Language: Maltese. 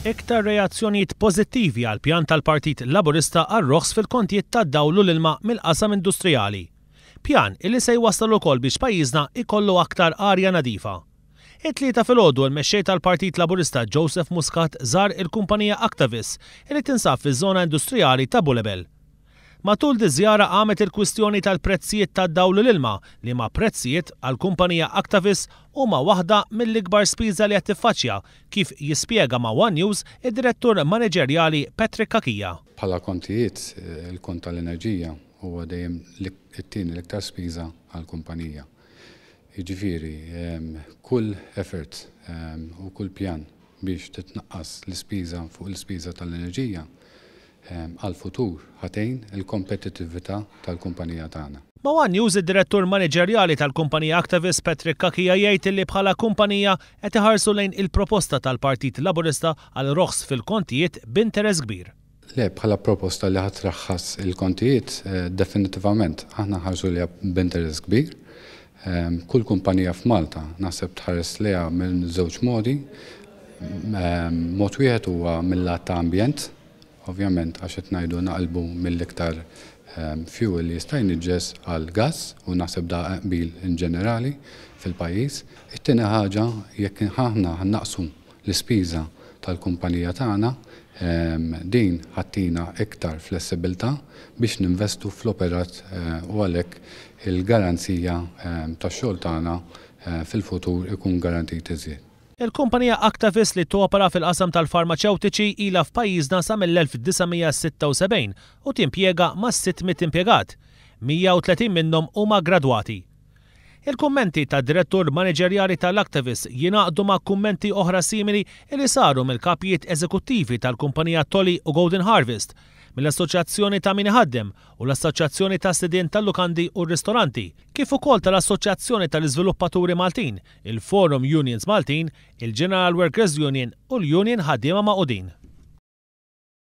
Iktar reazzjonijiet pożittivi għall-pjan tal-Partit Laburista għar-roħs fil-kontijiet tad-dawl u l-ilma mill-qasam industrijali. Pjan illi se jwassal ukoll biex pajjiżna jkollu aktar arja nadifa. It-Tlieta filgħodu l-Mexxej tal-Partit Laburista Joseph Muscat żar il-kumpanija Actavis illi tinsab fiż-żona industrijali ta' Bulebel. Matul diż-żjara qamet il-kwistjoni tal-prezzijiet tad-dawl u l-ilma, liema prezzijiet, għall-kumpanija Actavis, huma waħda mill-ikbar spiża li qed tiffaċċja, kif jispjega ma' one News id-Direttur Maniġerjali Patrick Cachia. Bħala kontijiet, il-kont tal-enerġija huwa dejjem it-tieni l-iktar spiża għall-kumpanija. Jiġifieri, kull effort u kull pjan biex titnaqqas l-ispiża fuq l-ispiża tal-enerġija għall-futur ħa tgħin il-kompetittività tal-kumpanija tagħna. Ma' one News id-Direttur Maniġerjali tal-kumpanija Actavis Patrick Cachia jgħid li bħala kumpanija qed iħarsu lejn il-proposta tal-Partit Laburista għal roħs fil-kontijiet b'interess kbir. Le, bħala proposta li ħa traħħas il-kontijiet, definitivament aħna nħarsu lejha b'interess kbir. Kull kumpanija f'Malta naħseb tħares lejha minn żewġ modi. Mod wieħed huwa mil-lat ta' ambjent, ovvjament għax qed ngħidu naqilbu mill-iktar fuel li jista' jniġġes għal gass u naħseb da qbil in ġenerali fil-pajjiż. It-tieni ħaġa jekk aħna ħa nnaqqsu l-ispiża tal-kumpanija tagħna, din ħa ttina iktar flessibilità biex ninvestu fl-operat u għalhekk il-garanzija tax-xogħol tagħna fil-futur ikun garantit iżjed. Il-kumpanija Actavis li topera fil-qasam tal-farmaċewtiċi ilha f'pajjiżna sa mill-1976 u timpjega mas-600 impjegat. 130 minnhom huma gradwati. Il-kummenti tad-Direttur Maniġerjali tal-Actavis jingħaqdu ma' kummenti oħra simili li saru mill-kapijiet eżekuttivi tal-kumpanija Tolly u Golden Harvest, mill-Assoċjazzjoni ta' Min Iħaddem u l-Assoċjazzjoni tas-Sidien tal-Lukandi u r-Ristoranti, kif ukoll tal-Assoċjazzjoni tal-Iżviluppaturi Maltin, il-Forum Unions Maltin, il-General Workers Union u l-Union Ħaddiema Magħqudin.